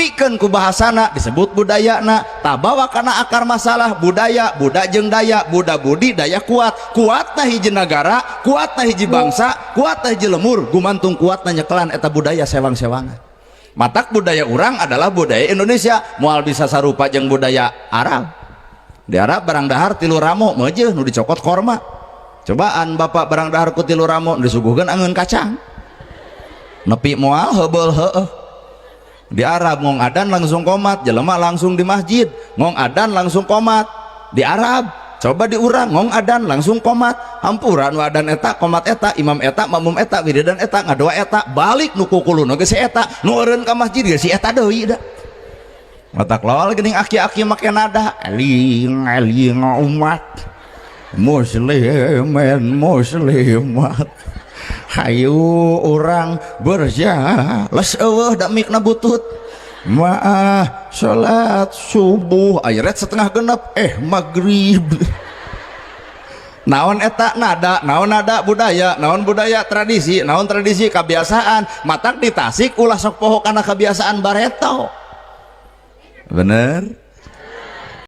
Ditepikeun ku bahasana disebut budayana. Tabawa kana akar masalah budaya, budak jeung daya, budak budi daya kuat. Kuatna hiji nagara, kuatna hiji bangsa, kuatna hiji lemur, gumantung kuatna nyekelan eta budaya sewang-sewangan. Matak budaya urang adalah budaya Indonesia, moal bisa sarupa jeung budaya Arab. Di Arab barang dahar tilu ramo meujeuh nu dicokot korma. Cobaan bapak barang dahar ku tilu ramo disuguhkeun angeun kacang. Nepi moal heubeul heueuh. Di Arab ngong adan langsung komat, jelema langsung di masjid, ngong adan langsung komat. Di Arab coba di urang ngong adan langsung komat, hampura nu adan eta, komat eta, imam eta, makmum eta, wiridan eta, ngadoa eta, balik nu kukuluna ge si eta, nu eureun ka masjid ge si eta deui da. Matak lawal geuning aki-aki make nada, eling eling umat muslimin muslimat. Hayu urang berja les eueuh da mikna butut. Maah salat subuh ayret setengah genep maghrib. Naon eta nada, naon nada budaya, naon budaya tradisi, naon tradisi kebiasaan. Matak di Tasik ulah sok poho kana kebiasaan bareto. Bener?